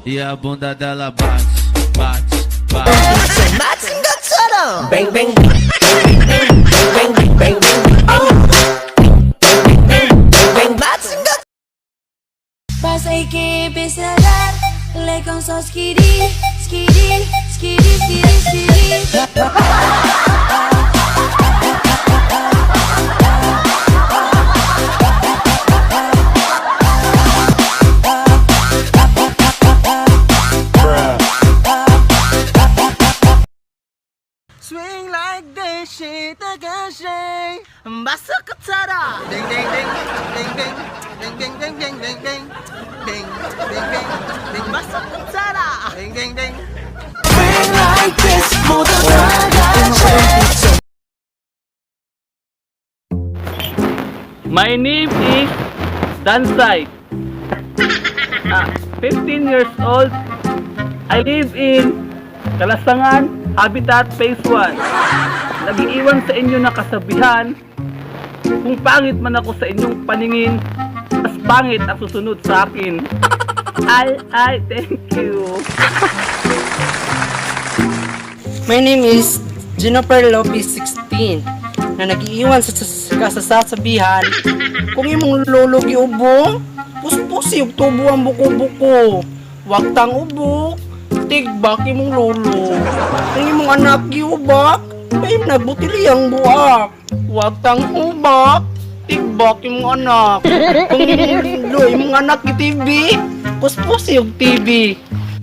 E a bunda dela bate, bate, bate. 맞은 것처럼 Bang bang bang bang bang bang bang 맞은 것 Vas hay que empezar le con skiri, skiri, skiri, skiri, skiri. Swing like this shit 다가시 마스크처럼 땡땡땡 땡땡 땡땡땡 땡땡땡 땡땡땡 땡 마스크처럼 땡땡땡 Swing like this 모두 다같이 My name is Dansai. 15 years old. I live in Kalasangan, Habitat Phase 1. Nag-iiwan sa inyo na kasabihan, kung pangit man ako sa inyong paningin, mas pangit ang susunod sa akin. I thank you. My name is Jennifer Lopez, 16, na nagiiwan sa kasasabihan, kung imong lolo giubo, puspusi ug tubo ang buko-buko. Wag tang ubo, tigbak imong lolo. Kung imong anak giubak, may nagbutili ang buak. Wag tang ubak, tigbak imong anak. Kung imong, lo, imong anak gi-TV, puspusi og TV.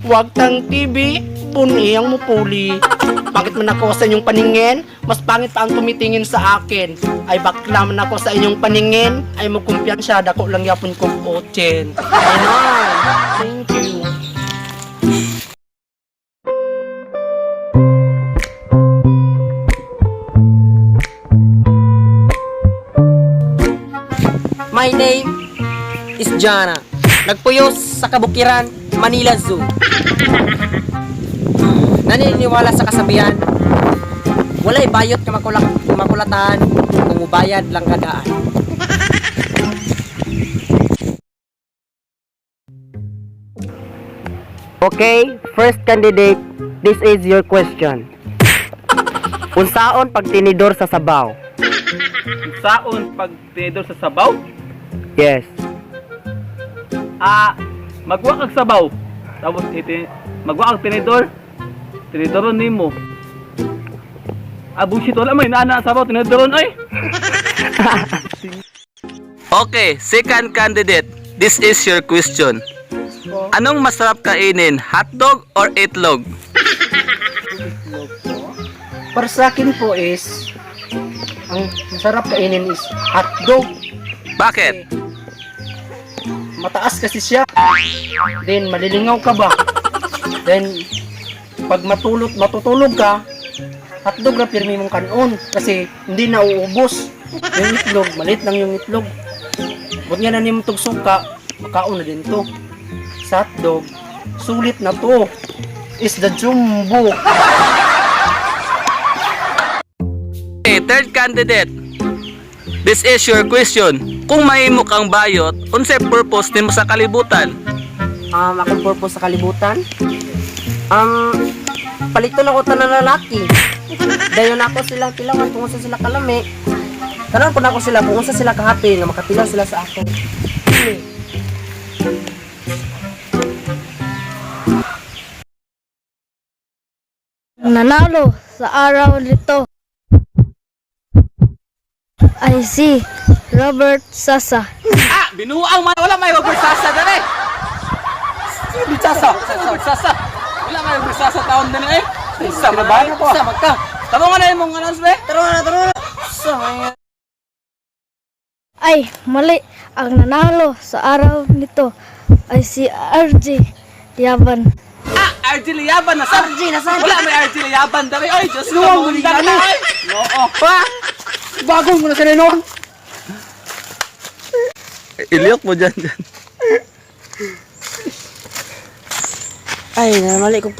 Wag tang TV, puni ang mupuli. Pangit man ako sa inyong paningin, mas pangit pa ang tumitingin sa akin. Ay bakla man ako sa inyong paningin, ay mukumpiyansya, dako lang yapon kong otchen. Ayun, thank you. My name is Jana. Nagpuyos sa kabukiran, Manila Zoo. Naniniwala sa kasabihan, walay bayot ka makulak, makulatan kung mubayad lang kadaan. Okay, first candidate, this is your question. Unsaon pagtinidor sa sabaw? Saon pag tinidor sa sabaw? Yes. Magwa kag sabaw. Tapos iti magwa kag tinidor. Tinidoron nimo. Bullshit, wala may naana ang sabaw tinidoron ay. Okay, second candidate. This is your question. Anong masarap kainin, hotdog or itlog? Para sa akin po is, ang masarap kainin is hotdog. Bakit? Mataas kasi siya. Then, malilingaw ka ba? Then, pag matulog ka, hotdog ra pirmi mong kanon kasi hindi na uubos. Yung itlog, maliit lang yung itlog. But nga na nimo tog suka, makaon na din to. Sa hotdog, sulit na to. Is the jumbo. Okay, third candidate. This is your question. Kung mahimo kang bayot, unsay purpose nimo sa kalibutan? Akong purpose sa kalibutan? Paliton ako tanan lalaki. Dayon ako sila tilawan kung unsa sila kalami. Tanan ko na ako sila kung unsa sila kahappy nga makatilaw sila sa ako. Nanalo sa araw nito ay si Robert Sasa. Binuang man wala may Robert Sasa dere. Robert Sasa, Robert Sasa. Wala may Robert Sasa taon dere eh. Isa ba ko? Isa magka. Tamo nga na imong announcement. Tara na, tara na. Sa Ay, mali. Ang nanalo sa araw nito ay si RJ Yaban. RG Liyaban na sa. RG na sa. Wala may RG Liyaban dere. Oy, Diyos ko, mundang na oy. Oo. Bago mo na sila noon. Iliyok mo dyan dyan. Ay, namali ko.